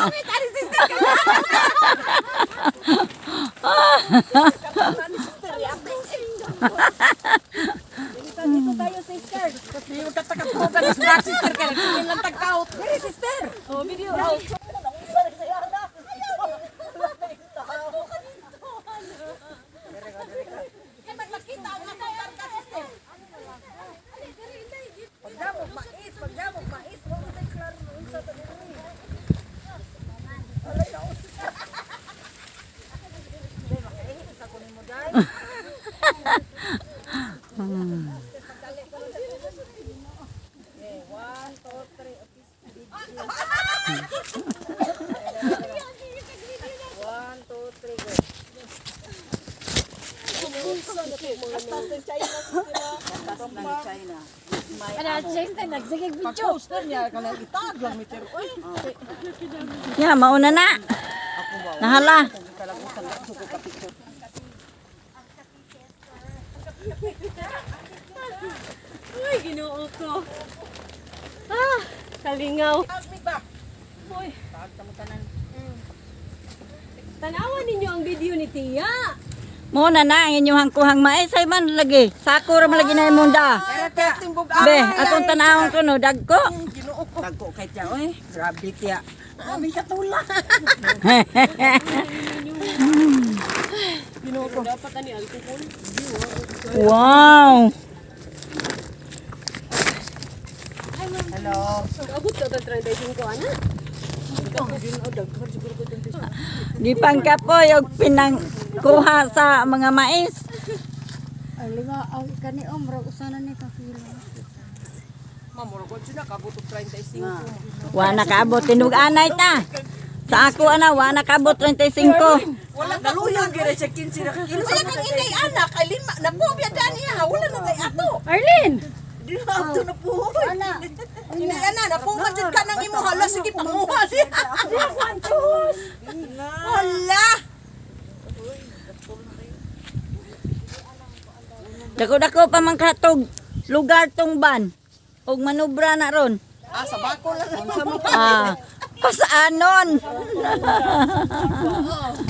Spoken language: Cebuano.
Pangit ani sister. Dito tayo, sister. Kasi yung katakatugan ni sister kay nagtingin lang tagkaot. Diri, sister. Oh, video out. Kay magmakita ang akong karga, sister. Pagdamog mais, pagdamog mais, wa mo say klaro unsa ta diri. Alay na usa. Dai makaihi sa kunin mo dai. Okay, one, two, three. One, two, three, go. Atas ng China, sister. Ng China. Ano, sister, nagsigig video. Pag-poster niya, kanang itag lang meter. Uy, Ya, mauna na. Nahala. kalagutan na ko ka picture. Uy, ginoo ko. Ah, kalingaw. Uy. Tanawan ninyo ang video ni Tia. Mauna na ang inyong kuhang mais ay man lagi. Sako ra man lagi na imong da. Timbog Be, atong tanawon ko no dagko. Ginoo ko. Dagko kay tiya, oy. Grabe tiya. Grabe katula. Ginoo ko. Dapat ani alcohol. Wow. Hello. Abot ka 35 ana. Di pangkapoy og pinangkuha sa mga mais. Ay, lima, ang kani omro, usana ni ka kilo. Mamuro ko siya nakabot og 35. Wa na kaabot tinug-anay ta. Sa ako ana wa na kaabot 35. Wala kaluyan gyud siya 15 na kilo. Wala kang inay anak, ay lima na po biya dani ha, wala na tay ato. Arlene! Di na ato na po. Inay ana, na po man jud ka nang imo hala sige panguha siya. Wala. Dako-dako pa man katog lugar tong ban. Og manubra na ron. Ah, sa bako lang. Ah, pasaanon.